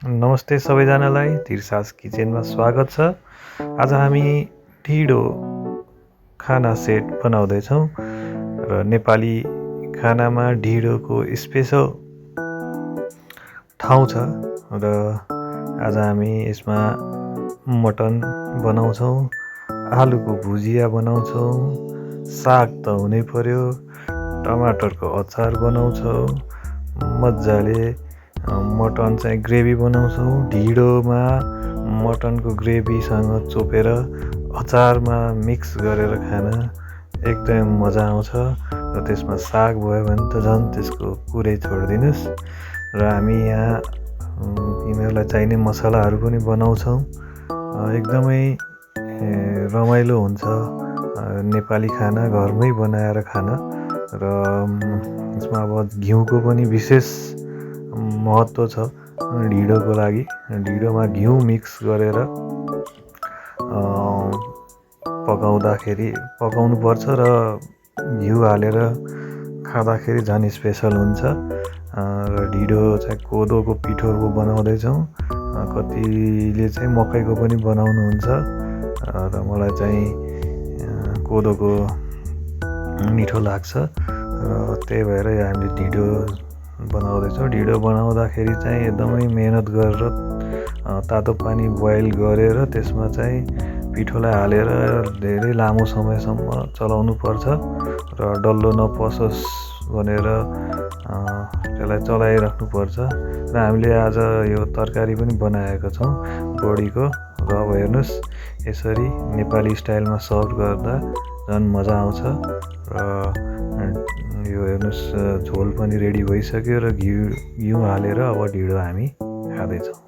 नमस्ते सबैजनालाई तिरसास किचनमा स्वागत छ। आज हामी ढिँडो खाना सेट बनाउँदैछौँ र नेपाली खानामा ढिँडोको स्पेशल ठाउँ छ र आज हामी यसमा मटन बनाउँछौँ, आलुको भुजिया बनाउँछौँ, साग त हुनै पर्यो, टमाटरको अचार बनाउँछौँ, मजाले मटन चाहिँ ग्रेभी बनाउँछौँ। ढिँडोमा मटनको ग्रेभीसँग चोपेर अचारमा मिक्स गरेर खान एकदम मजा आउँछ र त्यसमा साग भयो भने त झन् त्यसको कुरै छोडिदिनुहोस्। र हामी यहाँ यिनीहरूलाई चाहिने मसलाहरू पनि बनाउँछौँ। एकदमै रमाइलो हुन्छ नेपाली खाना घरमै बनाएर खान र यसमा अब घिउको पनि विशेष महत्त्व छ ढिँडोको लागि। ढिँडोमा घिउ मिक्स गरेर पकाउनुपर्छ र घिउ हालेर खाँदाखेरि झन् स्पेसल हुन्छ। र ढिँडो चाहिँ कोदोको पिठोको बनाउँदैछौँ, कतिले चाहिँ मकैको पनि बनाउनुहुन्छ र मलाई चाहिँ कोदोको मिठो लाग्छ र त्यही भएर हामीले ढिँडो बनाउँदैछौँ। ढिँडो बनाउँदाखेरि चाहिँ एकदमै मेहनत गरेर तातो पानी बोइल गरेर त्यसमा चाहिँ पिठोलाई हालेर धेरै लामो समयसम्म चलाउनु पर्छ र डल्लो नपसोस् भनेर त्यसलाई चलाइराख्नुपर्छ। र हामीले आज यो तरकारी पनि बनाएका छौँ बडीको। र अब हेर्नुहोस् यसरी नेपाली स्टाइलमा सर्भ गर्दा झन् मजा आउँछ। र यो हेर्नुहोस् झोल पनि रेडी भइसक्यो र घिउ हालेर अब ढिँडो हामी खाँदैछौँ।